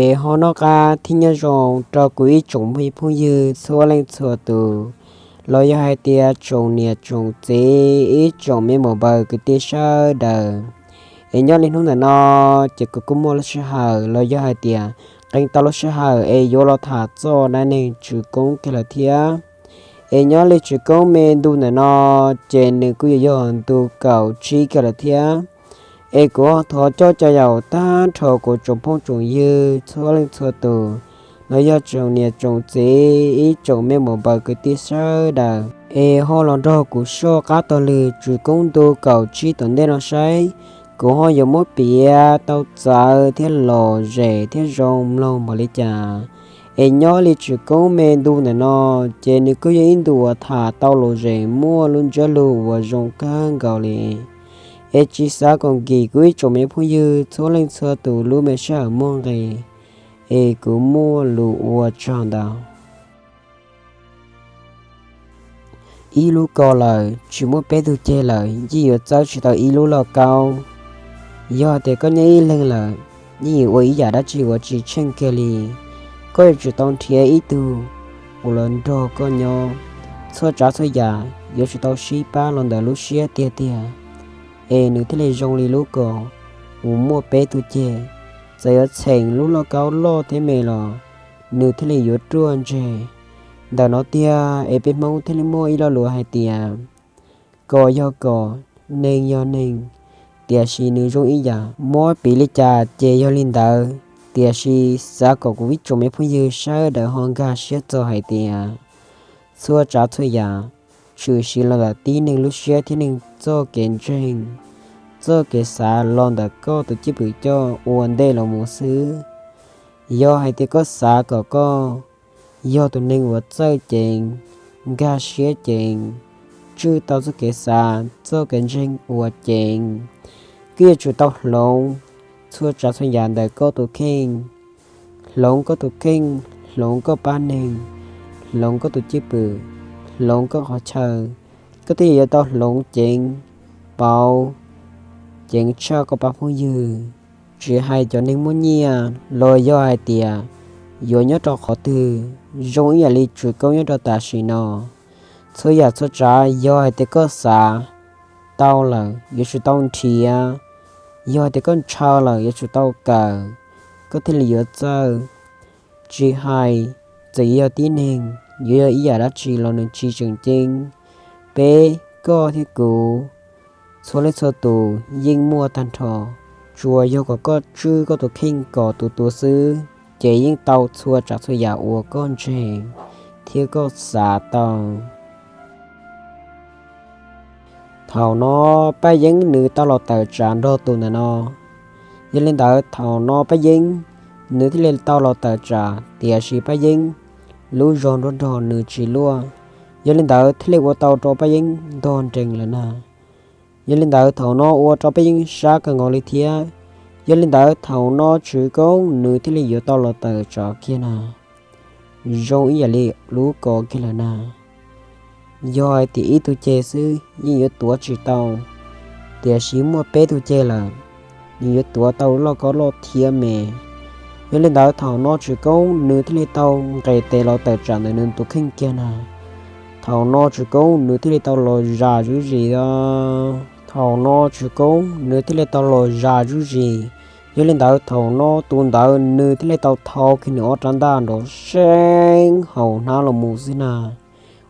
Es ho noj qab thiab nyob zoo rau kuv ib tsoom phooj ywg txhua leej txhua tus, los yog hais tias tsoom niam tsoom txiv, ib tsoom me muam npaws kwv tij sawv daws. Es nyob li hnub ntawm no ces kuv kuj muaj lub sij hawm los yog hais tias qee tau lub sij hawm es yuav los tham txog dab neeg Tswv Koob kiag lawm thiab. Es nyob li Tswv Koob me ntu ntawm no ces nws kuj yuav yog ntu kaum tsib kiag lawm thiab. Es kuv thov coj caw yaum tag nrho kuv tsoom phooj tsoom ywg txhua leej txhua tus, los yog tsoom niam tsoom txiv, ib tsoom me muam npaws kwv tij sawv daws, es ho los nrog kuv soj qab taug lw Tswv Koob ntu kaum tsib tom ntej no saib kuv ho yuav muab piav tau txawv thiab lom zem thiab zoo mloog npaum li cas. Es nyob li Tswv Koob me ntu ntawm no ces nws kuj yog ib ntu uas tham tau lom zem muaj lub ntsiab lus uas zoo kawg nkaus li. Es tsis xav kom nkim kuv ib tsoom me phooj ywg txhua leej txhua tus lub me sij hawm muaj nqis, es kuv muaj lus ua tsaug ntau. Ib lub ko lawm tsis muaj peb tug ceg lawm yeej yuav txawb tsis tau ib lub lauj kaub. Yog tias koj nyob ib leeg lawm, yeej yuav ua ib yam dab tsi uas tsis tsheej kiag li. Koj yuav tsum tau nrhiav ib tug uas los nrog koj nyob. Txhua tsav txhua yam yuav tsum tau sib pab los ntawm lub siab tiag tiag, es nws thiaj li zoo li lub ko uas muaj peb tug ceg. Txawm yuav txheem lub lauj kaub loj thiab me los nws thiaj li yuav ruaj ntseg. Ntawm no tiag es peb Hmoob thiaj li muaj ib lo lus hais tias, ko yog ko, neeg yog neeg, tiam sis nws zoo ib yam. Muab piv li cas ces yog li ntawd, tiam sis xav kom kuv ib tsoom me phooj ywg sawv daws ho nkag siab txog hais tias txhua tsav txhua yam tshwm sim los ntawm tib neeg lub siab thiab neeg txoj kev ntseeg, txoj kev xav los ntawm koj tus cwj pwm coj ua ntej los mus xwb. Yog hais tias koj xav kom koj yog tus neeg uas txawj ceev, nkag siab ceev, tswj tau txoj kev xav txoj kev ntseeg uas ceev, koj yuav tsum tau hloov txhua tsav txhua yam ntawm koj tus kheej. Hloov koj tus kheej, hloov koj pab neeg, hloov koj tus cwj pwm, hloov koj qhov chaw, koj thiaj yuav tau hloov ceev, pauv, ceev tshaj koj pab phooj ywg. Tsis hais cov neeg muaj nyiaj los yog hais tias yuav nyob rau qhov twg, zoo ib yam li Tswv Koob nyob rau tam sim no. Txhua yam txhua tsav yog hais tias koj xav tau lawm yuav tsum tau nrhiav, yog hais tias koj ntshaw lawm yuav tsum tau kawm, koj thiaj li yuav txawj. Tsis hais txawm yuav yog tib neeg, yuav yog ib yam dab tsi los nws tsis tseem ceeb. Peb, koj thiab kuv, txhua leej txhua tus yeej muaj tag nrho, tsuas yog kom koj tswj koj tus kheej kom tus tus xwb, ces yeej tau txhua tsav txhua yam uas koj ntseeg thiab koj xav tau. Thaum no Paj Yeeb nws tau los tawm tsam nrog tus ntawm no. Yog li ntawd thaum no Paj Yeeb nws thiaj li tau los tawm tsam, tiam sis Paj Yeeb lub zog nruab nrog nws tsis luaj. Yog li ntawd thiaj li ua tau rau Paj Yeeb ntog nrees lawm na. Yog li ntawd thaum no ua rau Paj Yeeb sab kawg nkaus li thiab. Yog li ntawd thaum no Tswv Koob nws thiaj li yuav tau los tawm tsam kiag na. Zoo ib yam li lub ko kiag lawm na. Yog hais tias ib tug ceg xwb yeej yuav tuav tsis tau, tiam sis muaj peb tug ceg lawm, nws yuav tuav tau loj kaub loj thiab me. Yog li ntawd thaum no Tswv Koob nws thiaj li tau nqes tes los tawm tsam ntawm nws tus kheej kiag na. Thaum no Tswv Koob nws thiaj li tau los zam zuj zus. Thaum no Tswv Koob nws thiaj li tau los zam zuj zus. Yog li ntawd thaum no tus ntawd nws thiaj li tau thau kiag nws ob rab ntaj nrov seeb hauv hnab los mus xwb na.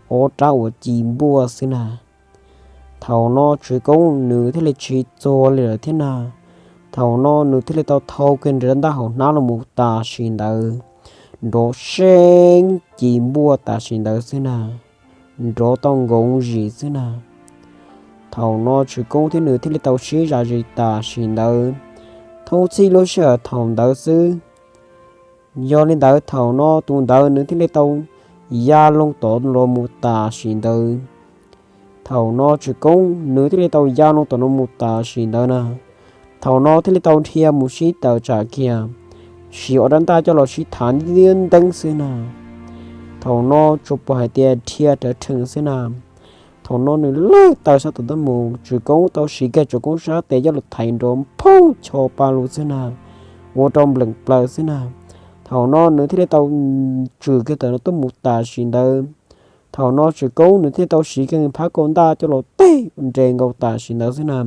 Ob rab uas ci npuaj xwb na. Thaum no Tswv Koob nws thiaj li tsis txuag li lawm thiab na. Thaum no nws thiaj li tau thau kiag nws rab ntaj hauv hnab los mus tam sim ntawd, nrov seeb ci npuaj tam sim ntawd xwb na, nrov tau nkoov zis xwb na. Thaum no Tswv Koob thiab nws thiaj li tau sib zam zis tam sim ntawd, thoob txhij lub sij hawm thaum ntawd xwb. Yog li ntawd thaum no tus ntawd nws thiaj li tau ya loo tod los mus tam sim ntawd. Thaum no Tswv Koob nws thiaj li tau ya loo tom no mus tam sim ntawd na. Thaum no thiaj li tau dhia mus sib tawm tsam kiag, siv ob rab ntaj coj los sib thav ntiab nteeb xwb na. Thaum no tsuas pom hais tias dhia rawv rhees xwb na. Thaum no nws lawj taw sab tom ntej mus, Tswv Koob tau siv kiag Tswv Koob sab tes coj los thaiv nrov nphoob cho pa lus xwb na, ua rau npleem plaws xwb na. Thaum no nws thiaj li tau tswm kiag ntawm no tuaj mus tam sim ntawd. Thaum no Tswv Koob nws thiaj tau siv kiag nws phab kaum ntaj coj los teg nres nkaus tam sim ntawd xwb na.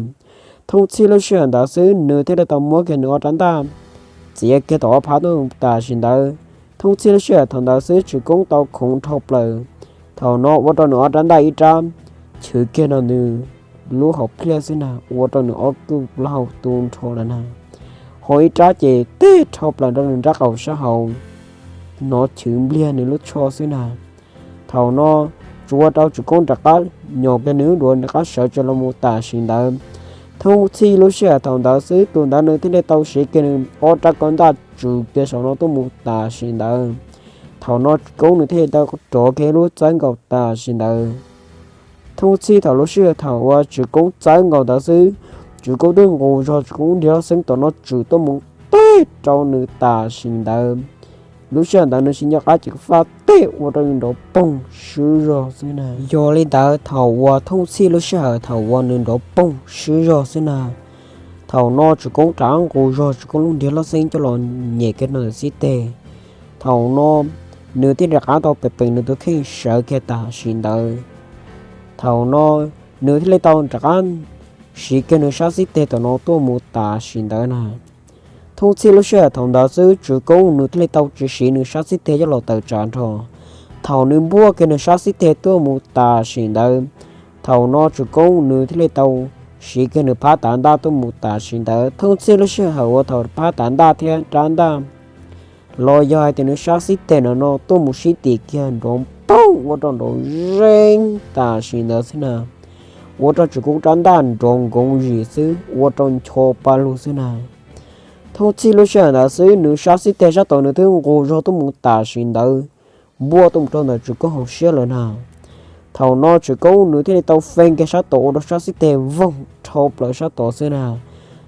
Thooj txhij lub sij hawm ntawd xwb nws thiaj li tau muab kiag nws ob rab ntaj txiav kiag tau ob phab tuaj mus tam sim ntawd. Thooj txhij lub sij hawm thaum ntawd xwb Tswv Koob tau khoov dhau plaws. Thaum no ua rau nws ob rab ntaj ib rab chwv kiag nws lub hauv pliaj xwb na, ua rau nws ob kwj plaub hau tu nrho lawm na. Ho ib rab ces teg dhau plaws rau nws nrab qaum sab hauv, hnov chwv npliag nws lub tsho xwb na. Thaum no tsuas ua rau Tswv Koob rov qab nyom kiag nws lub duav rov qab sawv tsees los mus tam sim ntawd. Thooj txhij lub sij hawm thaum ntawd xwb tus ntawd nws thiaj li tau siv kiag nws ob rab kaum ntaj tswm kiag saum no tuaj mus tam sim ntawd. Thaum no Tswv Koob nws thiaj li tau rov kiag lub txawb nkaus tam sim ntawd. Thooj txhij thaum lub sij hawm thaum uas Tswv Koob txawb nkaus ntawd xwb, Tswv Koob twb nqus zog Tswv Koob nrig lub xeeb tom no tswm tuaj mus teg rau nws tam sim ntawd. Lub sij hawm ntawd nws tsis nco qab ces faj teg ua rau nws nrov poog swb zog xwb na. Yog li ntawd thaum uas thooj txhij lub sij hawm thaum uas nws nrov poog swb zog xwb na, thaum no Tswv Koob rov nqus zog Tswv Koob lub nrig lub xeeb coj los nyem kiag rau ntawm xib teg. Thaum no nws thiaj rov qab tau pem peem nws tus kheej sawv kiag tam sim ntawd. Thaum no nws thiaj li tau rov qab siv kiag nws sab xib teg tom no tuaj mus tam sim ntawd na. Thooj txhij lub sij hawm thaum ntawd xwb Tswv Koob nws thiaj li tau tsis siv nws sab xib teg coj los tawm tsam nrho. Thaum nws npuaj kiag nws sab xib teg tuaj mus tam sim ntawd, thaum no Tswv Koob nws thiaj li tau siv kiag nws phab tav ntaj tuaj mus tam sim ntawd. Thooj txhij lub sij hawm uas thaum phab tav ntaj thiab rab ntaj los yog hais tias nws sab xib teg no no tuaj mus sib tim kiag nrov poog ua rau nrov zeeg tam sim ntawd xwb na. Ua rau Tswv Koob rab ntaj nrov nkoov zim xwb ua rau ncho pa lug xwb na. Thooj txhij lub sij hawm ntawd xwb nws sab xib teg sab tod nws twb nqus zog tuaj mus tam sim ntawd, npuaj tuaj mus rau ntawm Tswv Koob hauv siab lawm na. Thaum no Tswv Koob nws thiaj li tau fee kiag sab tod ua rau sab xib teg voog dhau plaws sab tod xwb na.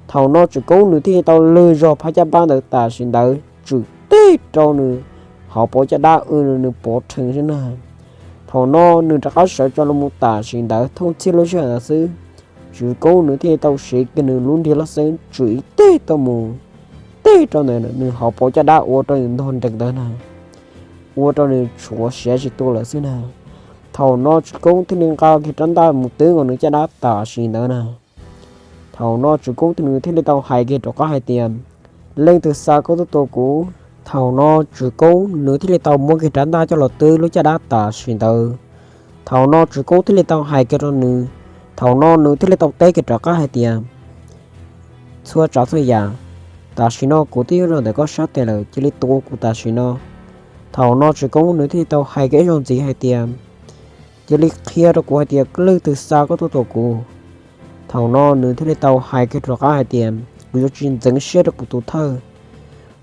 Thaum no Tswv Koob nws thiaj li tau lwg zog phab caj npab ntawd tam sim ntawd tswm teg rau nws hauv paus caj dab, nws pov rhees xwb na. Thaum no nws rov qab sawv tso los mus tam sim ntawd. Thooj txhij lub sij hawm ntawd xwb, Tswv Koob nws thiaj li tau siv kiag nws lub nrig lub xeeb tswm ib teg tuaj mus teg rau ntawm nws hauv paus caj dab ua rau nws ntog nrees ntawd na, ua rau nws tshuav siav tsis tu lawm xwb na. Thaum no Tswv Koob thiaj li nqa kiag rab ntaj mus twb nkaus nws caj dab tam sim ntawd na. Thaum no Tswv Koob nws thiaj li tau hais kiag rov qab hais tias, leej twg xa koj tuaj tua kuv? Thaum no Tswv Koob nws thiaj li tau muab kiag rab ntaj coj los twb lub caj dab tam sim ntawd. Thaum no Tswv Koob thiaj li tau hais kiag rau nws, thaum no nws thiaj li tau teb kiag rov qab hais tias, txhua tsav txhua yam, tam sim no kuv twb nyob rau ntawm koj sab tes lawm, cia li tua kuv tam sim no. Thaum no Tswv Koob nws thiaj li tau hais kiag ib zaug ntxiv hais tias, cia li qhia rau kuv hais tias leej twg xa koj tuaj tua kuv. Thaum no nws thiaj li tau hais kiag rov qab hais tias, kuv yuav tsis ntxeev siab rau kuv tus thawj.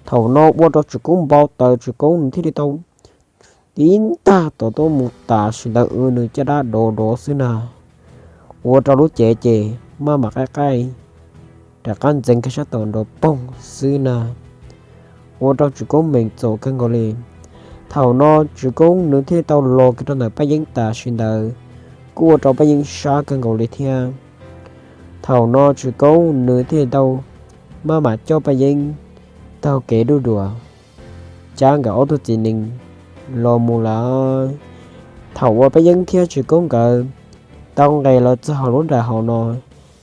Thaum no ua rau Tswv Koob npau taws, Tswv Koob nws thiaj li tau tib ntaj tom tuaj mus tam sim ntawd, nws caj dab dov dov xwb na. Ua rau lub cev ces maj mam qaij qaij, rov qab ntxeev kiag sab tod nrov poog xwb na. Ua rau Tswv Koob meem txom kawg nkaus li. Thaum no Tswv Koob nws thiaj li tau los kiag rau ntawm Paj Yeeb tam sim ntawd, kuj ua rau Paj Yeeb sab kawg nkaus li thiab. Thaum no Tswv Koob nws thiaj li tau maj mam coj Paj Yeeb taug kev duj duas cab nkawd ob tug txiv nees los mus lawm. Thaum uas Paj Yeeb thiab Tswv Koob nkawd tau nqes los txog hauv lub nram haus no,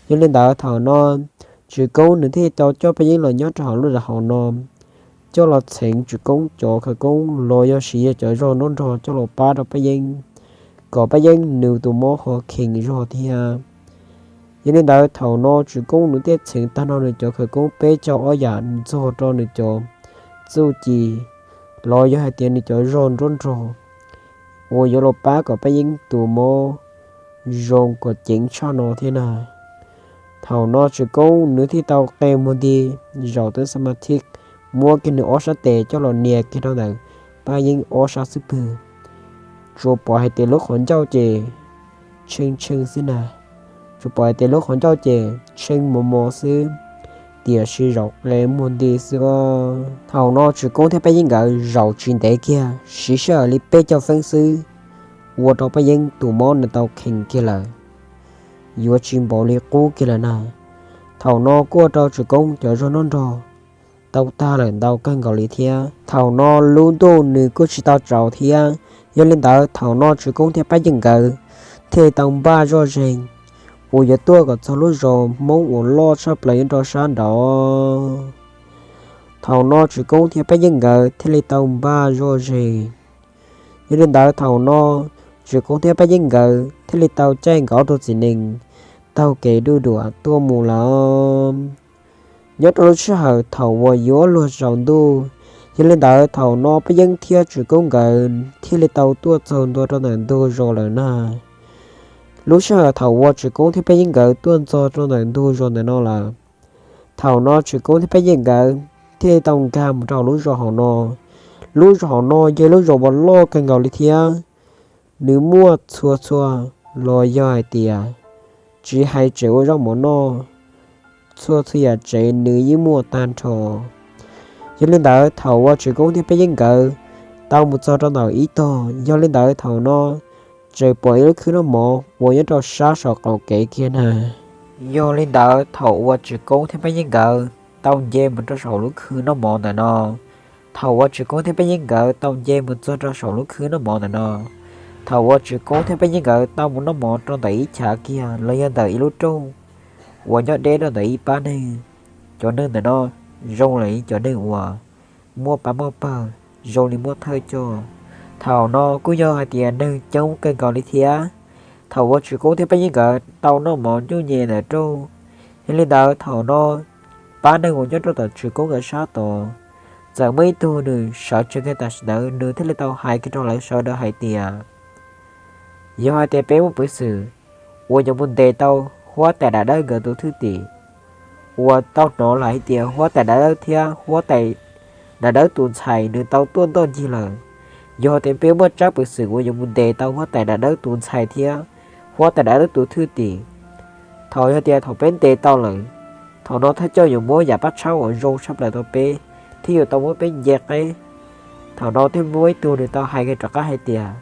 yog li ntawd thaum no Tswv Koob nws thiaj li tau coj Paj Yeeb los nyob rau hauv lub nram haus no, coj los txheev Tswv Koob cov khawv koob los yog siv yog cov zog nruab nrog coj los pab rau Paj Yeeb, kom Paj Yeeb nws tus mob ho khees zog thiab. Yog li ntawd thaum no Tswv Koob nws thiaj txheev tag nrho nws cov khawv koob peb caug ob yam ntxog rau nws cov txuj ci los yog hais tias nws cov zog nruab nrog uas yuav los pab kom Paj Yeeb tus mob zoo kom ceev tshaj no thiab na. Thaum no Tswv Koob nws thiaj tau qe muag nti zaum teb xa ma thib, muab kiag nws ob sab tes coj los nias kiag rau ntawm Paj Yeeb ob sab xub pwg. Tsuas pom hais tias lub qhov ncauj ces tshee tshee xwb na. Tsuas pom hais tias lub qhov ncauj ces tshee mos mos xwb, tiam sis zaum qe muag nti xwb os. Thaum no Tswv Koob thiab Paj Yeeb nkawd zaum tsis ntev kiag, siv sij hawm li peb caug feeb xwb, ua rau Paj Yeeb tus mob nws tau khees kiag lawm, yuav tsis npaum li qub kiag lawm na. Thaum no kuj ua rau Tswv Koob cov zog nruab nrog tau tag lawm ntau kawg nkaus li thiab. Thaum no lub ntuj nws kuj tsis tau tsaus thiab, yog li ntawd thaum no Tswv Koob thiab Paj Yeej nkawd thiaj li tau npaj zoj zeeg uas yuav tuaj kom txog lub zos Hmoob uas loj tshaj plaws nyob rau sab nraud. Thaum no Tswv Koob thiab Paj Yeej nkawd thiaj li tau npaj zoj zeeg. Yog li ntawd thaum no Tswv Koob thiab Paj Yeej nkawd thiaj li tau caij nkawd ob tug txiv nees taug kev duj duam tuaj mus lawm. Nyob rau lub sij hawm thaum uas yuav luag tsaus ntuj, yog li ntawd thaum no Paj Yeej thiab Tswv Koob nkawd thiaj li tau tuaj txog ntua rau ntawm ntug zos lawm na. Lub sij hawm thaum uas Tswv Koob thiab Paj Yeej nkawd tuaj txog rau ntawm ntug zos ntawm no lawm, thaum no Tswv Koob thiab Paj Yeej nkawd thiaj li tau nkag mus rau lub zos hauv no. Lub zos hauv no yog lub zos uas loj kawg nkaus li thiab, nws muaj txhua txhua los yog hais tias tsis hais tsev ua zaub mov noj, txhua txhua yam tsev nws yeej muaj tag nrho. Yog li ntawd thaum uas Tswv Koob thiab Paj Yeej nkawd tau mus txog rau ntawm ib tog, yog li ntawd thaum no tseem pom ib lub khwb noj mov uas nyob rau sab saum qaum kev kiag na. Yog li ntawd thaum uas Tswv Koob thiab Paj Yeej nkawd tau nce mus rau saum lub khwb noj mov ntawm no, thaum uas Tswv Koob thiab Paj Yeej nkawd tau nce mus txog rau saum lub khwb noj mov ntawm no, thaum uas Tswv Koob thiab Paj Yeej nkawd tau mus noj mov rau ntawm ib chav kiag los yog ntawm ib lub rooj uas nyob deb rau ntawm ib pab neeg, cov neeg ntawm no zoo li cov neeg uas muaj pab muaj pawg, zoo li muaj thawj coj. Thaum no kuj yog hais tias neeg coob kawg nkaus li thiab. Thaum uas Tswv Koob thiab Paj Yeej nkawd tau noj mov nyuj nyem ntawm rooj, yog li ntawd thaum no pab neeg uas nyob rau tom Tswv Koob nkawd sab tod, txawm muaj ib tug nws sawv tsees kiag tam sim ntawd, nws thiaj li tau hais kiag rau lawv sawv daws hais tias, yog hais tias peb muaj peev xwm uas yuav mus ntes tau huab tais dav dawb nkawd tus thwj tim, uas tau hnov lawm hais tias huab tais dav dawb thiab huab tais dav dawb tus ntxhais nws tau tuaj ntoj ncig lawm, yog hais tias peb muaj tsab peev xwm uas yuav mus ntes tau huab tais dav dawb tus ntxhais thiab huab tais dav dawb tus thwj tim, thaum yog tias thaum peb ntes tau lawm, thaum no thawj coj yuav muab yam paj tshab uas zoo tshaj plaws rau peb, thiab yuav tau muab peb nce qeb. Thaum no thiaj muaj ib tug nws tau hais kiag rov qab hais tias,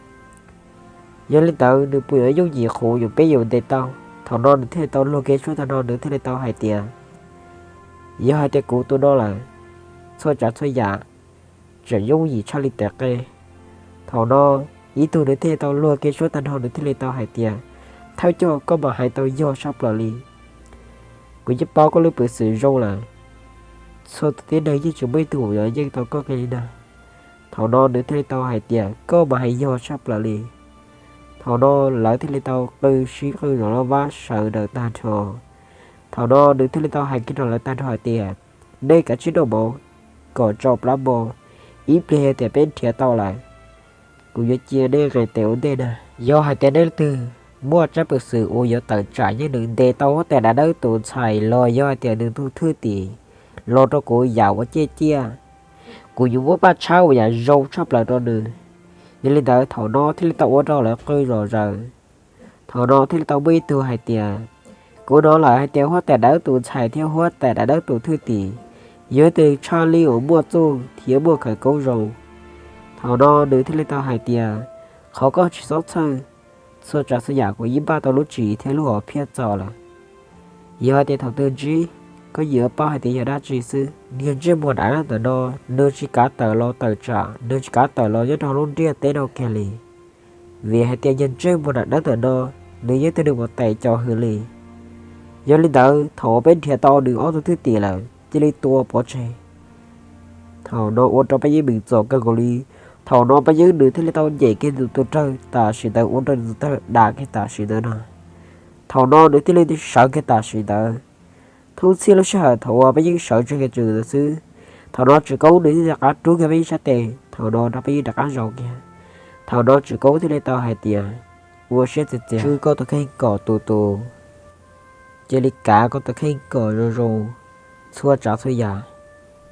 yog li ntawd nws puas yuav yooj yim qhuav yuav peb yuav ntes tau? Thaum no nws thiaj li tau luag kev suab tag nrho, nws thiaj li tau hais tias, yog hais tias kuv tus no lawm, txhua tsav txhua yam tseem yooj yim tshaj li tes qe. Thaum no ib tug nws thiaj li tau luag kev suab tag nrho, nws thiaj li tau hais tias, thawj coj, koj mas hais tau yog tshaj plaws li. Kuv yeej paub koj lub peev xwm zoo lawm, txhua tus tib neeg yeej tsis muaj ib tug uas yuav yeej tau koj kiag li na. Thaum no nws thiaj li tau hais tias, koj mas hais yog tshaj plaws li. Thaum no lawv thiaj li tau qw sib qw zom loj vab sawv daws tag nrho. Thaum no nws thiaj li tau hais kiag rau lawv tag nrho hais tias, nej kav tsij noj mov kom tso plab npo, ib pliag yog tias peb nrhiav tau lawm, kuv yuav cia nej nqes tes ua ntej na. Yog hais tias nej leej twg muaj tsab peev xwm uas yuav tawm tsam yeej nws ntes tau huab tais dav dawb tus ntxhais los yog hais tias nws tus thwj tim los rau kuv yam uas ciaj ciaj, kuv yuav muab paj tshab uas yam zoo tshaj plaws rau nws. Yog li ntawd thaum no thiaj li tau ua rau lawv qw zom zaws. Thaum no thiaj li tau muaj ib tug hais tias, kuv hnov lawm hais tias huab tais dav dawb tus ntxhais thiab huab tais dav dawb tus thwj tim yog ib tug tshaj li uas muaj txuj thiab muaj khawv koob zoo. Thaum no nws thiaj li tau hais tias, qhov koj tsis txhob txhawj, txhua tsav txhua yam kuv yeej npaj tau lub tswv yim thiab lub hom phiaj txaus lawm. Yog hais tias thaum twg ntsib, koj yeej yuav paub hais tias yog dab tsi xwb. Niag ntsej muag dav dawb ntawm no, nws tsis kav tawm los tawm tsam, nws tsis kav tawm los nyob rau lub ntiaj teb no kiag li. Vim hais tias niag ntsej muag dav dawb ntawm no, nws yeej tug neeg uas tes cov hwm li. Yog li ntawd thaum uas peb nrhiav tau nws ob tug thwj tim lawm cia li tua pov tseg. Thaum no ua rau Paj Yeeb meem txom kawg nkaus li. Thaum no Paj Yeeb nws thiaj li tau nyem kiag nws tus rawg tam sim ntawd ua rau nws tus rawg dav kiag tam sim ntawd no. Thaum no nws thiaj li sawv kiag tam sim ntawd. Thub txhij lub sij hawm thaum uas Paj Yeeb sawv tsees kiag tus ntawd xwb, thaum no Tswv Koob nws thiaj li rov qab rub kiag Paj Yeeb sab tes, thaum no rau Paj Yeeb rov qab zaum kiag. Thaum no Tswv Koob thiaj li tau hais tias, ua siab txias txias, tswj koj tus kheej kom tus tus, cia li kav koj tus kheej kom zoo zoo, txhua tsav txhua yam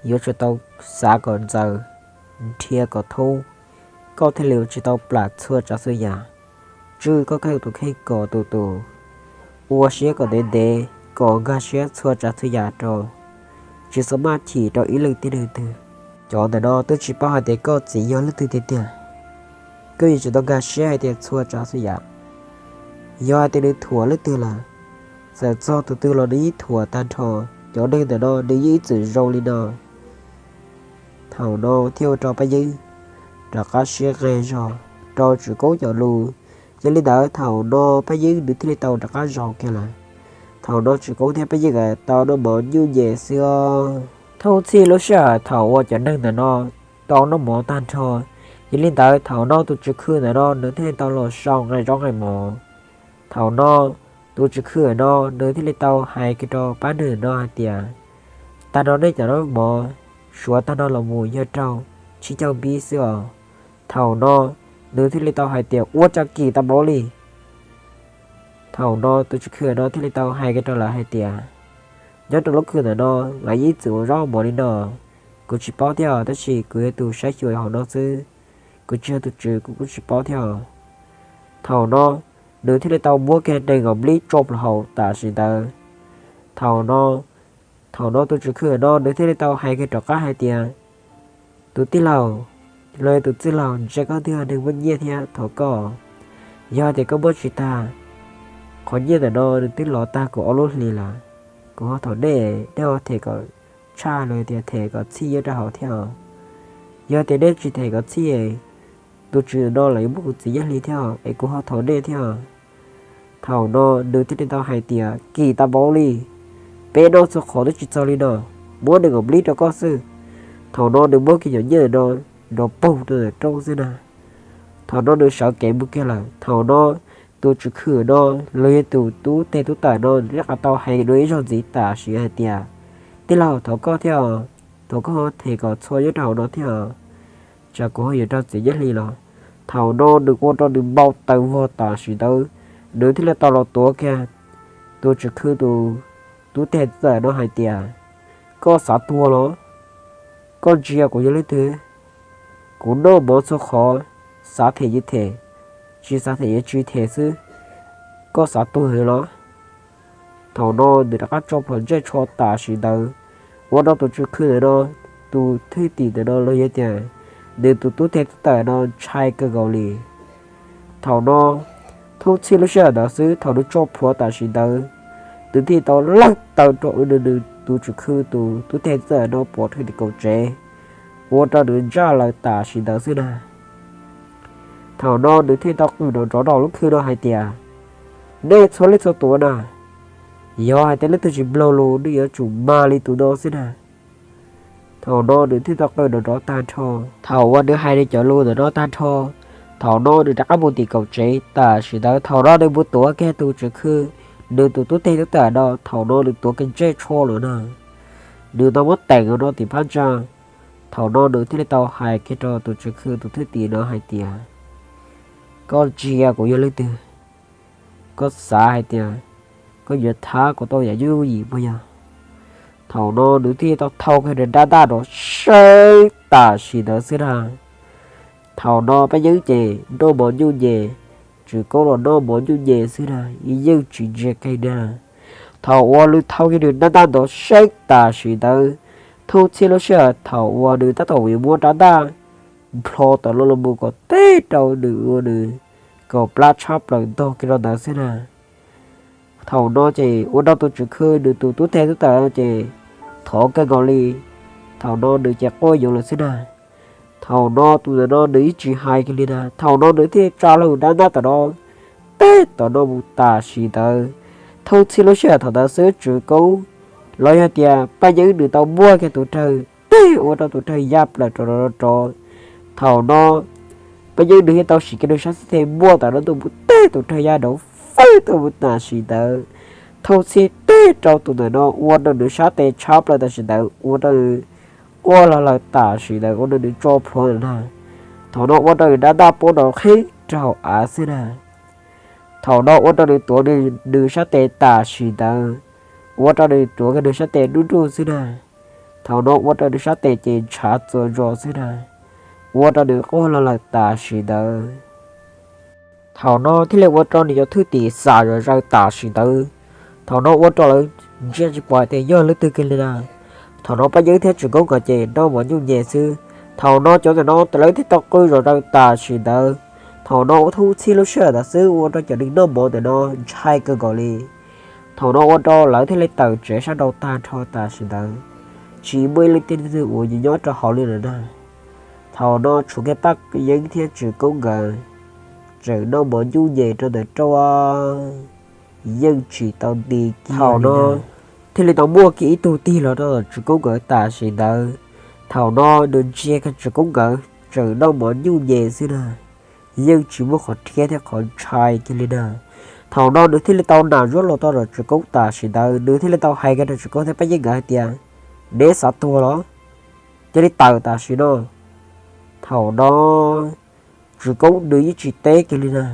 yuav tsum tau xav kom ntxaws, nrhiav kom thoob, koj thiaj li yuav tsis tau plam txhua tsav txhua yam. Tswj koj kheej tus kheej kom tus tus, ua siab kom ntev ntev, kom nkag siab txhua tsav txhua yam rau, tsis txhob maj chim rau ib leej tib neeg twg. Cov ntawm no twb tsis paub hais tias koj txiv yog leej twg tiag tiag, koj yuav tsum tau nkag siab hais tias txhua tsav txhua yam, yog hais tias nws thuam leej twg lawm, txawm txog tus twg los nws yeej thuam tag nrho. Cov neeg ntawm no nws yeej ib txwm zoo li no, Thaum no thiaj ua rau Paj Yeeb rov qab siab nqes zog rau Tswv Koob cov lus. Yog li ntawd thaum no Paj Yeeb nws thiaj li tau rov qab zog kiag lawm. Thaum no Tswv Koob thiab Paj Yeeb nkawd tau noj mov nyuj nyem xwb os. Thoob txhij lub sij hawm thaum uas cov neeg ntawm no tau noj mov tag nrho, yog li ntawd thaum no tus tswv khw ntawm no nws thiaj li tau los sau nqe zaub nqe mov. Thaum no tus tswv khw no nws thiaj li tau hais kiag rau pab neeg no hais tias, tag nrho nej cov noj mov, suav tag nrho los mus yog raug tsib caug npib xwb os. Thaum no nws thiaj li tau hais tias, ua cas kim tau npaum li. Thaum no tus tswv khw no thiaj li tau hais kiag rau lawv hais tias, nyob rau lub khw ntawm no lawv yeej txwm ua zaub mov li no, kuv tsis paub thiab os, tab sis kuv yog tus saib xyuas hauv no xwb, kuv tsis yog tus tswv kuv kuj tsis paub thiab os. Thaum no nws thiaj li tau muab kiag nees nkaum nplib tso plhuav hauv tam sim ntawd. Thaum no, thaum no tus tswv khw no nws thiaj li tau hais kiag rov qab hais tias, tus tij laug, los yog tus txwj laug, ntsia koj twb yog neeg muaj nyiaj thiab thov koj, yog tias koj muab tsis tag, qhov nyiaj ntawm no nws twb los tag kuv ob lub hlis lawm, kuv ho thov nej, nej ho them kom tshaj los yog tias them kom txhij nyob rau hauv thiab os. Yog tias nej tsis them kom txhij, tus tswv no los yuav muab kuv txiav nyiaj hli thiab es kuv ho thov nej thiab. Thaum no nws thiaj li tau hais tias, kim tau npaum li, peb noj txhua qhov twb tsis txog li no, muab nees nkaum nplib rau koj xwb. Thaum no nws muab kiag cov nyiaj no nrov paug rau ntawm rooj xwb na. Thaum no nws sawv kev mus kiag lawm. Thaum no tus tswv khw no los yog tus tub teg tub tawm no nws rov qab tau hais dua ib zaug ntxiv tam sim hais tias, tij laug, thov koj thiab os, thov koj them kom txhua nyob rau hauv no thiab os, tsam kuv ho yuav raug txiav nyiaj hli los. Thaum no nws ua rau nws npau taws vog tam sim ntawd, nws thiaj li tau los tuav kiag tus tswv khw tus tub teg tub tawm no hais tias, koj xav tuag los? Koj ntsia kuv yog leej twg? Kuv noj mov txhua qhov, xav them yeej them, tsis xav them yeej tsis them xwb. Koj xav tuag los? Thaum no nws rov qab tso plhuav ntsej tsho tam sim ntawd, ua rau tus tswv khw ntawm no, tus thwj tim ntawm no los yog tias nws tus tub teg tub tawm no ntshai kawg nkaus li. Thaum no, thoob txhij lub sij hawm ntawd xwb, thaum nws tso plhuav tam sim ntawd, nws thiaj tau lawg taw rau nws tus tswv khw tus tub teg tub tawm no pov rau tim kaum tsev, ua rau nws ntsaj lawm tam sim ntawd xwb na. Thaum no nws thiaj tau qw nrov nrov rau lub khw no hais tias, nej txhua leej txhua tus na, yog hais tias leej twg tsis mloog lus nej yuav tsum mag li tus no xwb na. Thaum no nws thiaj tau qw nrov nrov tag nrho. Thaum uas nws hais nws cov lus ntawm no tag nrho, thaum no nws rov qab mus tim kaum tsev tam sim ntawd. Thaum no nws mus tuav kiag tus tswv khw, nws tus tub teg tub tawm no, thaum no nws tuav kiag ntsej tsho lawm na. Nws tau muab teem no tim phab ntsa. Thaum no nws thiaj li tau hais kiag rau tus tswv khw tus thwj tim no hais tias, koj ntsia kuv yog leej twg? Koj xav hais tias koj yuav thab kuv tau yam yooj yim puas yog? Thaum no nws thiaj tau thau kiag nws rab ntaj rov saib tam sim ntawd xwb na. Thaum no peb yeej ces noj mov nyuj nyem, tswv koob los noj mov nyuj nyem xwb na, yeej tsis ntsia kiag na. Thaum uas nws thau kiag nws rab ntaj ntawd saib tam sim ntawd, thoob txhij lub sij hawm thaum uas nws tab tom yuav muab rab ntaj nplho tawm los los mus kom teb rau nws ua nws kaum plab tshab plaws ntog kiag rau ntawd xwb na. Thaum no ces ua rau tus tswv khw nws tus tub teg tub tawm ces thov kawg nkaus li. Thaum no nws ces quaj yuav lawm xwb na. Thaum no tus ntawm no nws yeej tsis hais kiag li na, thaum no nws thiaj tsa lug rab ntaj tom no teb tom no mus tam sim ntawd. Thoob txhij lub sij hawm thaum ntawd xwb tswv koob los yog tias paj yeeb nws tau muab kiag tus rawg teb ua rau tus rawg ya plaws rov rov rov. Thaum no paj yeeb nws thiaj tau siv kiag nws sab xib teg muaj tom no tuaj mus teb tus rawg ya nrov fawb tuaj mus tam sim ntawd. Thoob txhij teb rau tus ntawm no ua rau nws sab tes tshab plaws tam sim ntawd, ua rau nws quaj lawg lawg tam sim ntawd, ua rau nws tso plhuav ntawm na. Thaum no ua rau nws rab ntaj poob nrov qhib rau hauv av xwb na. Thaum no ua rau nws tuav nws sab tes tam sim ntawd, ua rau nws tuav kiag nws sab tes nruj nruj xwb na. Thaum no ua rau nws sab tes ces ntshav txuas zos xwb na, ua rau nws quaj lawg lawg tam sim ntawd. Thaum no thiaj li ua rau nws cov thwj tim xam zom zaws tam sim ntawd. Thaum no ua rau lawv ntsia tsis pom tias yog leej twg kiag li na. Thaum no paj yeeb thiab tswv koob nkawd ces noj mov nyuj nyem xwb. Thaum no cov ntawm no lawv thiaj tau qw zom zaws tam sim ntawd. Thaum no ua thoob txhij lub sij hawm ntawd xwb ua rau cov neeg noj mov ntawm no ntshai kawg nkaus li. Thaum no ua rau lawv thiaj li tawm tsev sab nraud tag nrho tam sim ntawd. tsis muaj ib leej twg uas nyob rau hauv li lawm na. Thaum no tshuav kiag Paj Yeeb thiab Tswv Koob nkawd tseem noj mov nyuj nyem rau ntawm rooj, yeej tsis tau nti kiag. Thaum no thiaj li tau muaj kiag ib tug tig los rau Tswv Koob nkawd tam sim ntawd. Thaum no nws ntsia kiag Tswv Koob nkawd tseem noj mov nyuj nyem xwb na, yeej tsis muaj qhov rhiab thiab qhov ntshai kiag li na. Thaum no nws thiaj li tau nam zuab los rau Tswv Koob tam sim ntawd, nws thiaj li tau hais kiag rau Tswv Koob thiab Paj Yeeb nkawd hais tias, neb xav tuag los? Cia li tawm tam sim no. Thaum no Tswv Koob nws yeej tsis teb kiag li na,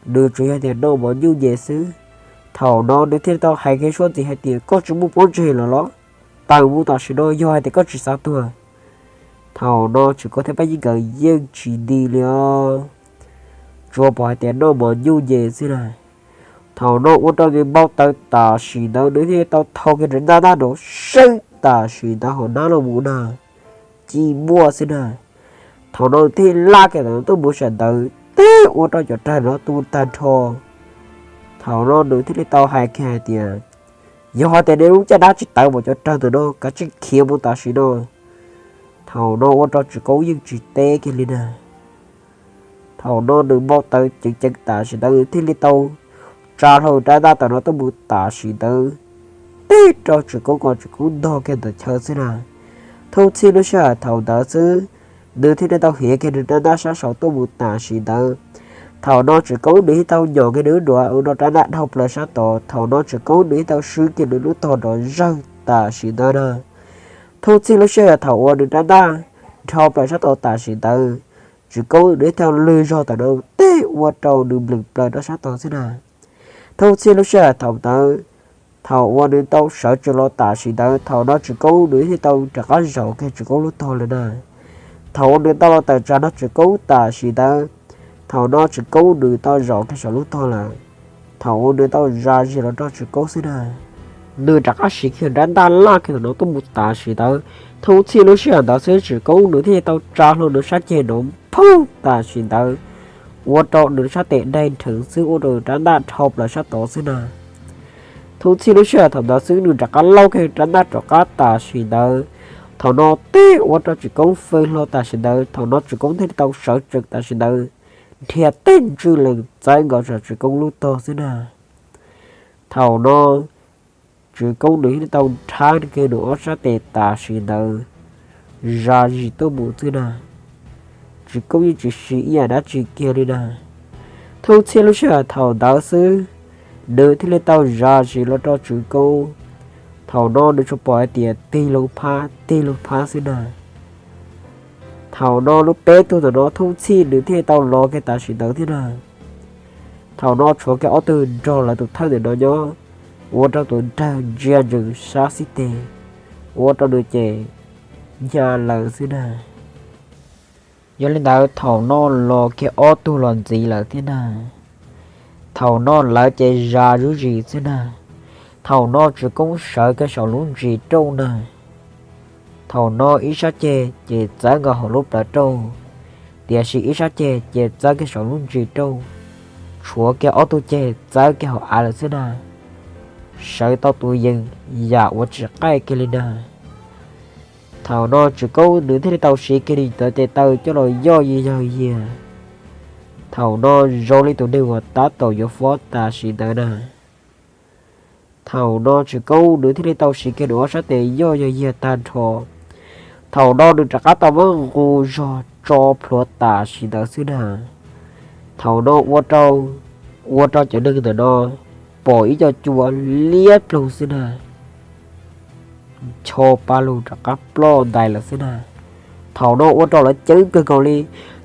nws tsuas yog tias noj mov nyuj nyem xwb. Thaum no nws thiaj li tau hais kiag suab ntxiv hais tias, koj tsis muaj pob ntseg los los? Tawm mus tam sim no yog hais tias koj tsis xav tuag. Thaum no Tswv Koob thiab Paj Yeeb nkawd yeej tsis nti li os, tsuas pom hais tias noj mov nyuj nyem xwb na. Thaum no ua rau nws npau taws tam sim ntawd, nws thiaj tau thau kiag nws rab ntaj nrov seeb tam sim ntawd hauv hnab los mus na, ci muaj xwb na. Thaum no nws thiaj laj kiag ntawm no tuaj mus sawm ntawd teb ua rau cov rawg no tu tag nrho. Thaum no nws thiaj li tau hais kiag hais tias, yog hais tias nej lub caj dab tsis tawv mas cov rawg ntawm no kav tsij khiav mus tam sim no. Thaum no ua rau Tswv Koob yeej tsis teb kiag li na. Thaum no nws npau taws ceev ceev tam sim ntawd, nws thiaj li tau tsa hlo rab ntaj ntawm no tuaj mus tam sim ntawd teb rau Tswv Koob kom Tswv Koob ntog kiag ntawm chaw xwb na. Thoob txhij lub sij hawm thaum ntawd xwb, nws thiaj li tau hiav kiag nws rab ntaj sab saud tuaj mus tam sim ntawd. Thaum no Tswv Koob nws thiaj tau nyom kiag nws lub duav ua rau rab ntaj dhau plaws sab tod. Thaum no Tswv Koob nws thiaj tau swb kiag nws lub tog nrov zawg tam sim ntawd na. Thoob txhij lub sij hawm thaum uas nws rab ntaj dhau plaws sab tod tam sim ntawd, Tswv Koob nws thiaj tau lwg zog tam no teb ua rau nws nplwm plaws rau sab tod xwb na. Thoob txhij lub sij hawm thaum ntawd, thaum uas nws tau sawv tsees los tam sim ntawd, thaum no Tswv Koob nws thiaj tau rov qab zaum kiag Tswv Koob lub tog lawm na. Thaum uas nws tau los tawm tsam nrog Tswv Koob tam sim ntawd, thaum no Tswv Koob nws tau zaum kiag saum lub tog lawm. Thaum uas nws tau zam zis los rau Tswv Koob xwb na, nws rov qab siv kiag rab ntaj laj kiag ntawm no tuaj mus tam sim ntawd. Thoob txhij lub sij hawm ntawd xwb Tswv Koob nws thiaj tau tsa hlo nws sab ceg nrov phoob tam sim ntawd, ua rau nws sab tes daig nrheev xwb ua rau rab ntaj dhau plaws sab tod xwb na. Thoob txhij lub sij hawm thaum ntawd xwb nws rov qab lauj kiag rab ntaj rov qab tam sim ntawd. Thaum no teb ua rau Tswv Koob fws hlo tam sim ntawd, thaum no Tswv Koob thiaj li tau sawv tsees tam sim ntawd, nrhiav tej ntswj lees txawb nkaus saum Tswv Koob lub tog xwb na. Thaum no Tswv Koob nws thiaj li tau nrhab kiag nws ob sab tes tam sim ntawd zam zis tuaj mus xwb na. Tswv Koob yeej tsis siv ib yam dab tsi kiag li na. Thoob txhij lub sij hawm thaum ntawd xwb, nws thiaj li tau zam zis los rau Tswv Koob. Thaum no nws tsuas pom hais tias tig loo phab tig loo phab xwb na. Thaum no lub peb tug ntawm no thoob txhij nws thiaj tau los kiag tam sim ntawd thiab na. Thaum no tshuav kiag ob tug nrog lawv tus thawj ntawm no nyob, ua rau tus rawg ntsia ntsees sab xib teg, ua rau nws ces hnyav lawm xwb na. Yog li ntawd thaum no los kiag ob tug los ntxiv lawm thiab na. Thaum no lawv ces zam zuj zus xwb na. Thaum no Tswv Koob sawv kiag saum lub ntsis rooj na. Thaum no ib sab ceg ces txawb nkaus hauv lub plawv rooj, tiam sis ib sab ceg ces txawb kiag saum lub ntsis rooj, tshuav kiag ob tug ceg txawb kiag hauv av lawm xwb na. Sawv tau tus yees yam uas tsis qaij kiag li na. Thaum no Tswv Koob nws thiaj li tau siv kiag nws cov tes taw coj los yoj yog yog yiag. Thaum no zoo li tus neeg uas tab tom yuav fob tam sim ntawd na. Thaum no Tswv Koob nws thiaj li tau siv kiag nws ob sab tes yoj yog yiag tag nrho. Thaum no nws rov qab tau muab nqus zog tso plhuav tam sim ntawd xwb na. Thaum no ua rau, ua rau cov neeg ntawm no pom ib co cua liab ploog xwb na, ncho pa lug rov qab ploj ntais lawm xwb na. Thaum no ua rau lawv ceeb kawg nkaus li.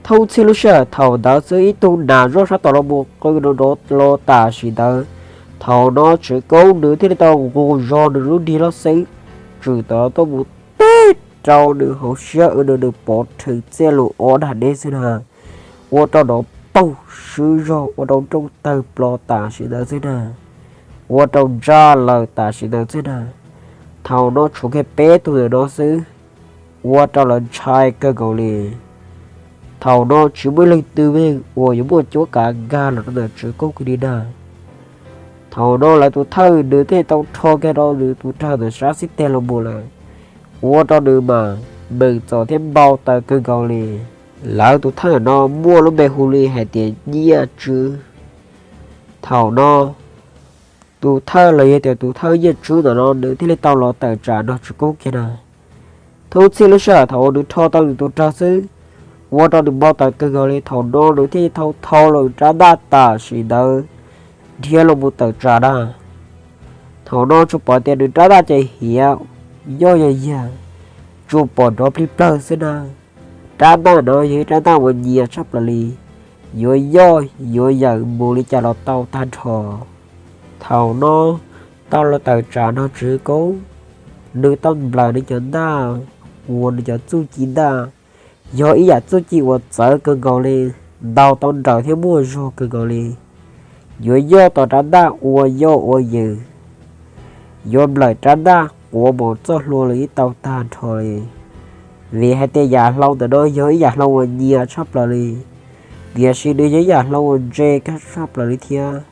Thoob txhij lub sij hawm thaum ntawd xwb ib tug nas zoj sab tom los mus qw nrov nrov los tam sim ntawd. Thaum no Tswv Koob nws thiaj li tau nqus zog nws lub dig loj xeeb tswm tom tuaj mus teb rau nws hauv siab ua rau nws pov rhees txiaj lus ob dag deb xwb na. Ua rau nrov poog swb zog ua rau rooj tawg plo tam sim ntawd xwb na. Ua rau ntsaj lawm tam sim ntawd xwb na. Thaum no tshuav kiag peb tug ntawm no xwb, ua rau lawv ntshai kawg nkaus li. Thaum no tsis muaj ib leeg twg uas yuav muaj cuab kav nkag los rau ntawm Tswv Koob kiag li na. Thaum no lawv tus thawj nws thiaj tau rho kiag rau nws tus rawg ntawm sab xib teg los mus lawm. ua rau nws mas meem txom thiab npau taws kawg nkaus li. Lawv tus thawj no muaj lub npe hu li hais tias Nyiaj Tswb. Thaum no tus thawj los yog tias tus thawj Nyiaj Tswb ntawm no nws thiaj li tau los tawm tsam nrog Tswv Koob kiag na. Thoob txhij lub sij hawm thaum uas nws rho tau nws tus rog xwb, ua rau nws npau taws kawg nkaus li. Thaum no nws thiaj li thau thau los rab ntaj tam sim ntawd dhia los mus tawm tsam na. Thaum no tsuas pom tias nws rab ntaj ces hiav yoj yog yag, tsuas pom nrov plig plawg xwb na. Rab ntaj no yog ib rab ntaj uas nyias tshaj plaws li, yuav yoj yuav yawm mus li cas los tau tag nrho. Thaum no tau los tawm tsam nrog Tswv Koob, nws tau nplawm nws cov ntaj, uas nws cov txuj ci ntaj, yog ib yam txuj ci uas txawv kawg nkaus li, ntaus tau nrawm thiab muaj zog kawg nkaus li. Yuav yoj tom rab ntaj ua yoj ua yawm, yuav nplawm rab ntaj quav mus txoj hlua los yeej tau tag nrho li. Vim hais tias yam hlau ntawm no yog ib yam hlau uas nyias tshaj plaws li, tiam sis nws yog ib yam hlau uas ntse kawg tshaj plaws li thiab.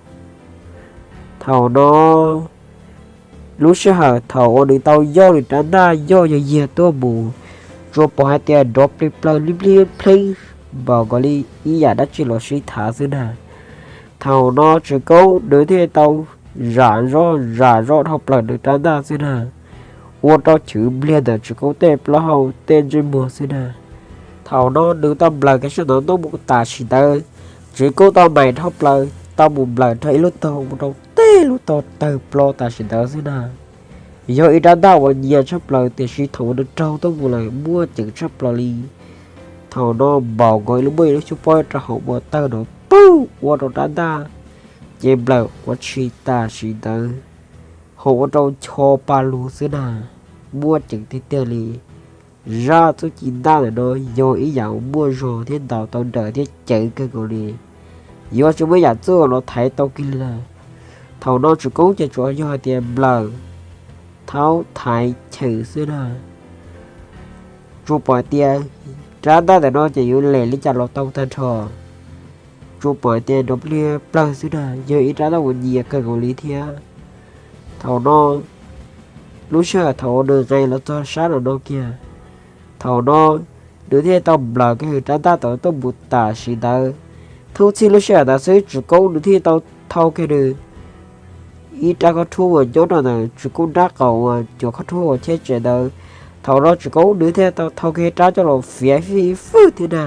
Thaum no lub sij hawm thaum uas nws tau yoj nws rab ntaj yoj yog yag tuaj mus, tsuas pom hais tias nrov plig plawg li plib plheeb, npaum nkaus li ib yam dab tsi los sib thav xwb na. Thaum no Tswv Koob nws thiaj tau zam zoj zam zoj dhau plaws nws rab ntaj xwb na, ua rau chwv npliag ntawm Tswv Koob tej plaub hau tej ntsej muag xwb na. Thaum no nws tau nplawm kiag sab ntawd tuaj mus tam sim ntawd, Tswv Koob tau mais dhau plaws tau mus nplawm rau ib lub tog ua rau tej lub tog tawg plo tam sim ntawd xwb na. Yog ib rab ntaj uas nyias tshaj plaws tiam sis thaum uas nws raug tuaj mus lawm muaj ceem tshaj plaws li. Thaum no npaum nkaus li muaj ib lub xyoob pob rau hauv ua tawg nrov pawg ua rau rab ntaj ces nplawm quav tshis tam sim ntawd, ho ua rau ncho pa lug xwb na. Muaj ceem tiag tiag li. Zaj txuj ci ntaj ntawm no yog ib yam uas muaj zog thiab ntaus tau nrawm thiab ceev kawg nkaus li, yuav tsis muaj ib yam txuj los thaiv tau kiag li lawm. Thaum no Tswv Koob ces tsuas yog hais tias nplawm, thaub thaiv chawm xwb na. Tsuas pom tias rab ntaj ntawm no ces yuav lem li cas los tau tag nrho. Tsuas pom tias nrov plig plawg xwb na, yog ib rab ntaj uas nyias kawg nkaus li thiab. Thaum no lub sij hawm thaum uas nws nqes los txog sab nram no kiag, thaum no nws thiaj tau nplawm kiag nws rab ntaj tau tuaj mus tam sim ntawd. Thoob txhij lub sij hawm ntawd xwb Tswv Koob nws thiaj tau thau kiag nws ib rab khob rhuab uas nyob rau ntawm Tswv Koob nrab qaum uas cov khob rhuab uas cheb tsem ntawd. Thaum no Tswv Koob nws thiaj tau thau kiag rab coj los fiav fij fwj thiab na.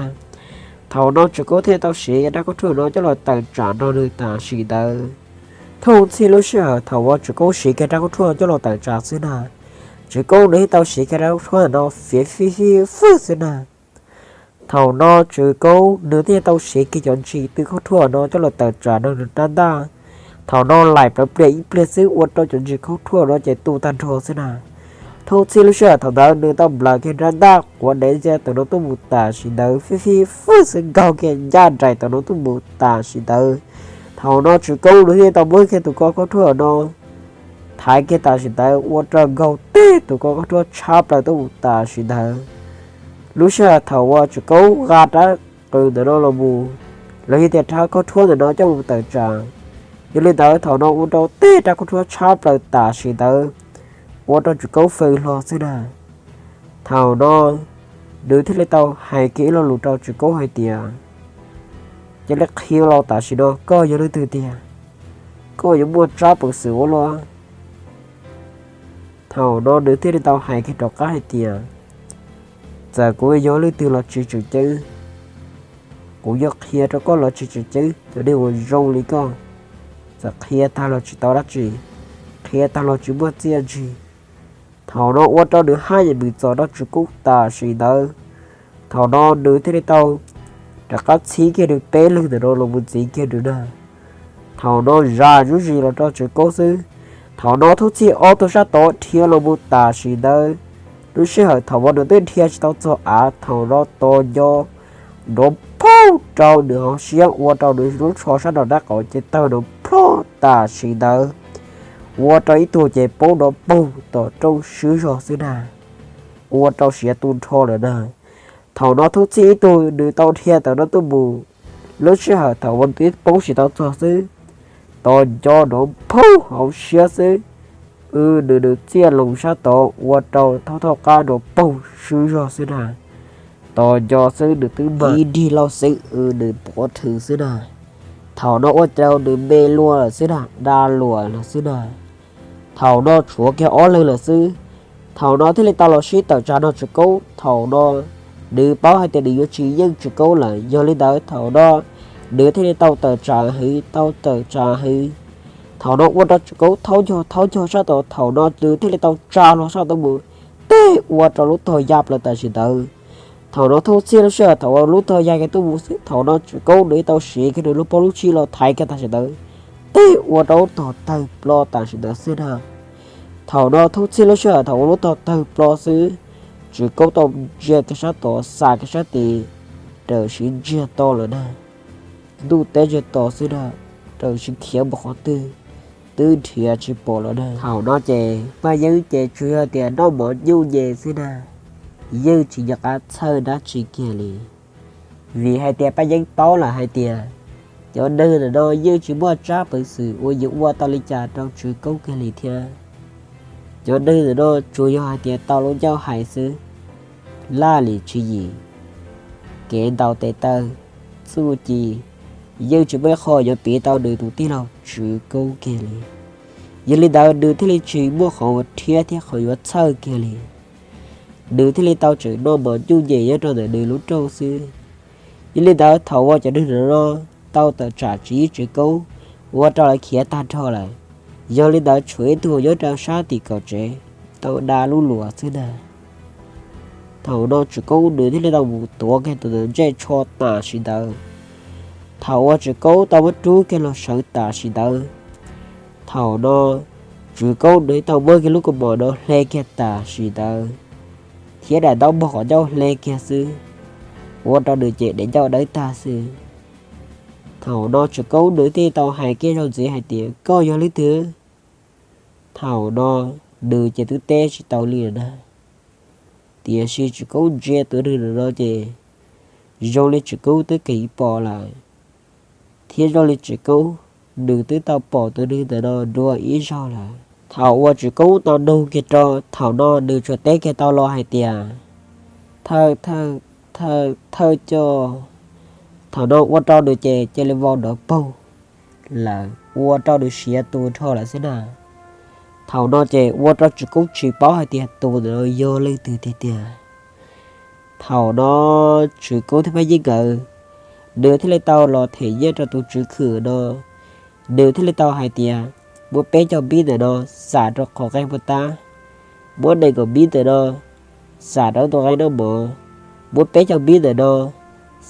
Thaum no Tswv Koob thiaj tau siv rab khob rhuab no coj los tawm tsam nrog nws tam sim ntawd. Thoob txhij lub sij hawm thaum uas Tswv Koob siv kiag rab khob rhuab coj los tawm tsam xwb na, Tswv Koob nws thiaj tau siv kiag rab khob rhuab no fiav fij fij fwj xwb na. Thaum no Tswv Koob nws thiaj tau siv kiag cov ntsis tw khob rhuab no coj los tawm tsam nrog nws rab ntaj. Thaum no laim plawv plias ib pliag xwb ua rau cov ntsis khob rhuab no ces tu tag nrho xwb na. Thoob txhij lub sij hawm thaum ntawd nws tau nplawm kiag rab ntaj quav dev ntxiag tawm no tuaj mus tam sim ntawd fij fij fwj xwb nkaug kiag ncaj nraim tawm no tuaj mus tam sim ntawd. Thaum no Tswv Koob nws thiaj tau muab kiag tus ko khob rhuab no thaiv kiag tam sim ntawd ua rau nkaug teg tus ko khob rhuab tshab plaws tuaj mus tam sim ntawd. Lub sij hawm thaum uas Tswv Koob nqa rab qws ntawm no los mus, los yog tias rab khob rhuab ntawm no coj mus tawm tsam, yog li ntawd thaum no ua rau teg rab khob rhuab tshab plaws tam sim ntawd, ua rau Tswv Koob fws hlo xwb na. Thaum no nws thiaj li tau hais kiag ib lo lus rau Tswv Koob hais tias, cia li qhia los tam sim no koj yog leej twg tiag, koj yuav muaj tsab peev xwm ua luaj. Thaum no nws thiaj li tau hais kiag rov qab hais tias, txawm kuv yog leej twg los tsis tseem ceeb, kuv yuav qhia rau koj los tsis tseem ceeb, cov neeg uas zoo li koj, txawm qhia tag los tsis tau dab tsi, qhia tag los tsis muaj txiaj ntsig. Thaum no ua rau nws haj yam nws txom rau Tswv Koob tam sim ntawd. Thaum no nws thiaj li tau rov qab txhib kiag nws peb leeg ntawm no los mus ntxiv kiag nws na. Thaum no zam zuj zus los rau Tswv Koob xwb. Thaum no thoob txhij ob tug sab tod dhia los mus tam sim ntawd. Lub sij hawm thaum uas nws twb dhia tsis tau txog av, thaum no tos nco nrov phooj rau nws hauv siab ua rau nws lub tsho sab nraum nraub qaum ces tawg nrov plhooj tam sim ntawd, ua rau ib tug ces poob nrov poog tom rooj swb zog xwb na, ua rau siav tu nrho lawm na. Thaum no thoob txhij ib tug nws tau dhia tawm no tuaj mus, lub sij hawm thaum uas nws twb poob tsis tau txog xwb, tos nco nrov phooj hauv siab xwb, Wb nws nws txiaj loos sab tod ua rau thaub thoj qab nrov paug swb zog xwb na. Tos nco xwb nws twb mam ib dig lauj xwb, wb nws puav rhw xwb na. Thaum no ua rau nws me luas lawm xwb na, da luas lawm xwb na. Thaum no tshuav kiag ob leeg lawm xwb. Thaum no thiaj li tau los sib tawm tsam nrog Tsis Kaub. Thaum no nws paub hais tias nws yuav tsis yeej Tsis Kaub lawm, yog li ntawd thaum no nws thiaj li tau tawm tsam heev, tau tawm tsam heev. Thaum no ua rau Tsis Kaub thaub ncog thaub ncog sab tod, thaum no nws thiaj li tau tsa hlo sab tod mus, teb ua rau lub tog ya plaws tam sim ntawd. Thaum no thoob txhij lub sij hawm thaum uas lub tog ya kiag tuaj mus xwb, thaum no Tsis Kaub nws tau siv kiag nws lub pob lub tshij los thaiv kiag tam sim ntawd, teb ua rau lub tog tawg plo tam sim ntawd xwb na. Thaum no thoob txhij lub sij hawm thaum uas lub tog tawg plo xwb, Tsis Kaub tau ntsia kiag sab tod, xam kiag sab tid, raws siv ntsiag to lawm na. Ntuj teb ntsiag to xwb na, raws siv khiav mus qhov twg twb nrhiav tsis pom lawm na. Thaum no ces Paj Yeeb ces tsuas yog tias noj mov nyuj nyem xwb na, yeej tsis nco qab txhawj dab tsi kiag li. Vim hais tias Paj Yeeb paub lawm hais tias cov neeg ntawm no yeej tsis muaj tsab peev xwm uas yuav ua tau li cas rau Tsis Kaub kiag li thiab. Cov neeg ntawm no tsuas yog hais tias tau lub ncauj hais xwb, laj lim tswv yim, kev ntaus tes taw, txuj ci, yeej tsis muaj ib qho yuav piv tau nws tus tij laug Tsis Kaub kiag li. Yog li ntawd nws thiaj li tsis muaj qhov uas rhiab thiab qhov yuav txhawj kiag li. Nws thiaj li tau tseem noj mov nyuj nyem nyob rau ntawm nws lub rooj xwb. Yog li ntawd thaum uas cov neeg ntawm no tau tawm tsam tsiv Tsis Kaub ua rau lawv khiav tag nrho lawm, yog li ntawd tshuav ib tug nyob rau sab tim kaum tsev tau da lub luas xwb ntag. Thaum no Tsis Kaub nws thiaj li tau mus tuav kiag tus ntawd ntsej tsho tam sim ntawd. Thaum uas Tsis Kaub tau muab rub kiag los sawv tam sim ntawd, thaum no Tsis Kaub nws tau muab kiag lub kaus mom no hle kiag tam sim ntawd, thiab daim ntaub npog qhov ncauj hle kiag xwb, ua rau nws ces daim ncauj dawb tag xwb. Thaum no Tsis Kaub nws thiaj tau hais kiag rau ntxiv hais tias, koj yog leej twg? Thaum no nws ces twb teb tsis tau li lawm na. Tiam sis Tsis Kaub ntsia tus neeg ntawm no ces zoo li Tsis Kaub twb keev pom lawm, thiab zoo li Tsis Kaub nws twb tau pom tus neeg ntawm no dua ib zaug lawm. Thaum uas Tsis Kaub tau nug kiag rau, thaum no nws tsuas teb kiag tau los hais tias, thawj, thawj, thawj, thawj coj. Thaum no ua rau nws ces cia li vau nrov paug lawm, ua rau nws siav tus nrho lawm xwb na. Thaum no ces ua rau Tsis Kaub tsis paub hais tias tus ntawm no yog leej twg tiag tiag. Thaum no Tsis Kaub thiab Paj Yeeb nkawd, nws thiaj li tau los them nyiaj rau tus tswv khwm no. Nws thiaj li tau hais tias, muab peb caug npib ntawm no xam rau qhov qe puas tab, muab nees nkaum npib ntawm no xam rau tus qe noj mov, muab peb caug npib ntawm no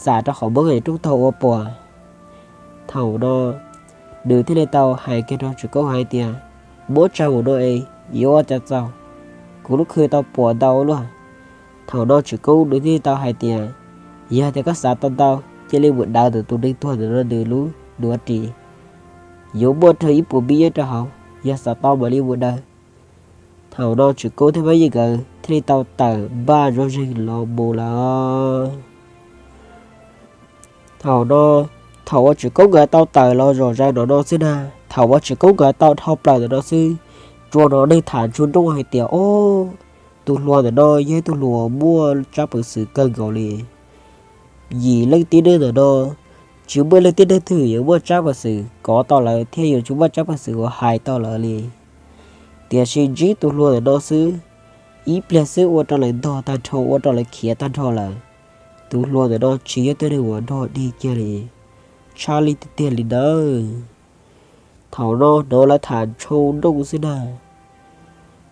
xam rau qhov muab nqes rooj tog ua puas. Thaum no nws thiaj li tau hais kiag rau Tsis Kaub hais tias, muab tsa mus no es yuav ua cas txaus, kuv lub khw tau puas ntau luaj. Thaum no Tsis Kaub nws thiaj li tau hais tias, yog tias koj xav tau ntau, cia li mus daws ntawm tus neeg tuag ntawm no nws lub duav ris, yuav muaj rau ib puas npib nyob rau hauv, yog xav tau mam li mus daws. Thaum no Tsis Kaub thiab Paj Yeeb nkawd thiaj li tau tawm npaj zoj zeeg los mus lawm. Thaum no, thaum uas Tsis Kaub nkawd tau tawm los zom zaws no no xwb na, thaum uas Tsis Kaub nkawd tau dhau plaws ntawm no xwb, tsuas hnov neeg tham ntsug nrooj hais tias, ob, tus hluas ntawm no yog ib tug hluas muaj tsab peev xwm kawg nkaus li. Yim leej tib neeg ntawm no, tsis muaj leej tib neeg twg yuav muaj tsab peev xwm kov tau lawv thiab yuav tsis muaj tsab peev xwm uas hais tau lawv li. Tiam sis ntsib tus hluas ntawm no xwb, ib pliag xwb ua rau lawv ntog tag nrho, ua rau lawv khiav tag nrho lawm. Tus hluas ntawm no tsis yog tus neeg uas nrog dig kiag li, tshaj li tiag tiag li nawb. Thaum no hnov lawv tham ntshu nrooj xwb na.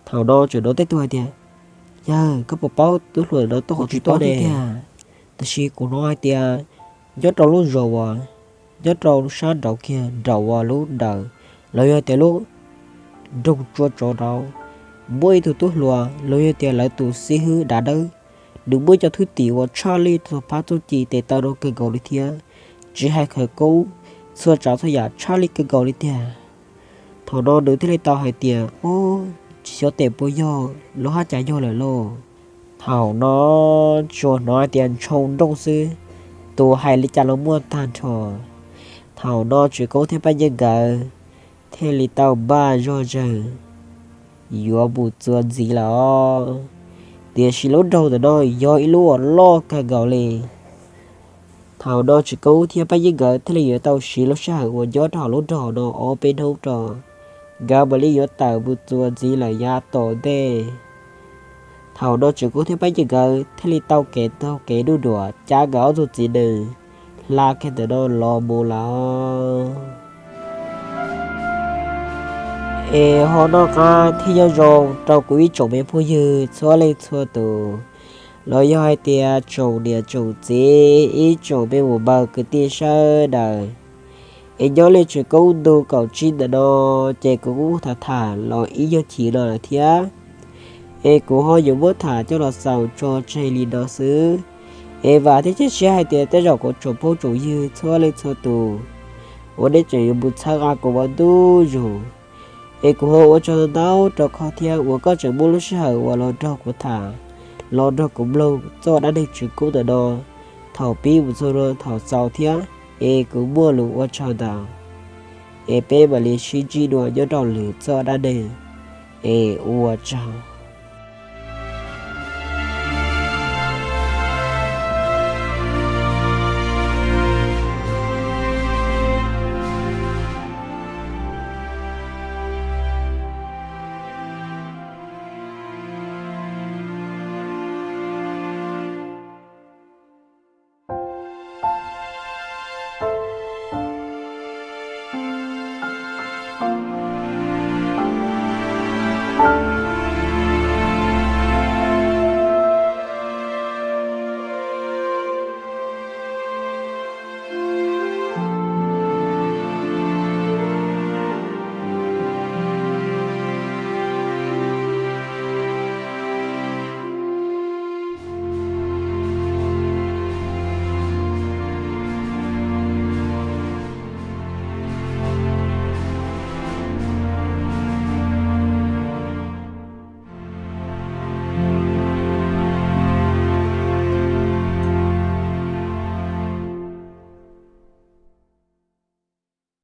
Thaum no tseem hnov tej tug hais tias, yawg, koj puas paub tub hluas ntawm no tuaj qhov twg tuaj ne? Tiag, tab sis kuv hnov hais tias nyob rau lub zos uas nyob rau sab nraud kiag, nraum uas lub nrawm, los yog tias lub nroog Tsua Tsov nraud, muaj ib tug tub hluas los yog tias lawv tus xib hwb dav dawb, nws muaj cov thwj tim uas tshaj li txog phab txuj ci tes taw no kawg nkaus li thiab, tsis hais khawv koob, txhua tsav txhua yam tshaj li kawg nkaus li tiag. Thaum no nws thiaj li tau hais tias, ob, tsis xyov tes puas yog los haj cas yog lawm lauj. Thaum no tsuas hnov hais tias ntshu nrooj xwb, tus hais li cas los muaj tag nrho. Thaum no Tsis Koob thiab Paj Yeej nkawd thiaj li tau npaj zog zawg yuav mus txuas ntxiv lawm. Tiam sis lub nroog ntawm no yog ib lub uas loj kawg nkaus li. Thaum no Tshwm Kub thiab Paj Yeej nkawd thiaj li yuav tau siv lub sij hawm uas nyob rau hauv lub nroog no ob peb hnub rau, nkawd mam li yuav tawm mus txuas ntxiv lawm yav tom ntej. Thaum no Tshwm Kub thiab Paj Yeej nkawd thiaj li tau kev taug kev nuj nruam cab nkawd ob tug txiv nees hla kiag ntawm no los mus lawm. Es ho noj qab thiab nyob zoo rau kuv ib tsoom me phooj ywg txhua leej txhua tus, los yog hais tias tsoom niam tsoom txiv, ib tsoom me mus npawg kwv tij sawv daws. Es nyob li Tshwm Kub ntu kaum tsib ntawm no, ces kuv kuj tham tham los ib nyuag chim no lawm thiab. Es kuv ho yuav muab tham coj los xaus tso tseg li no xwb. Es vam thiab cia siab hais tias tej zaum kuv tsoom phooj tsoom ywg txhua leej txhua tus uas nej tseem yuav mus txhawb nqa kuv ua ntu zus. Es kuv ho ua tsaug ntau ntau rau koj thiab uas koj tseem muaj lub sij hawm uas los nrog kuv tham, los nrog kuv mloog txoj dab neeg Tshwm Kub ntawm no thaum pib mus txog rau thaum xaus thiab. Es kuv muaj lus ua tsaug ntau. Es peb mam li sib ntsib dua nyob rau lwm txoj dab neeg. Es ua tsaug.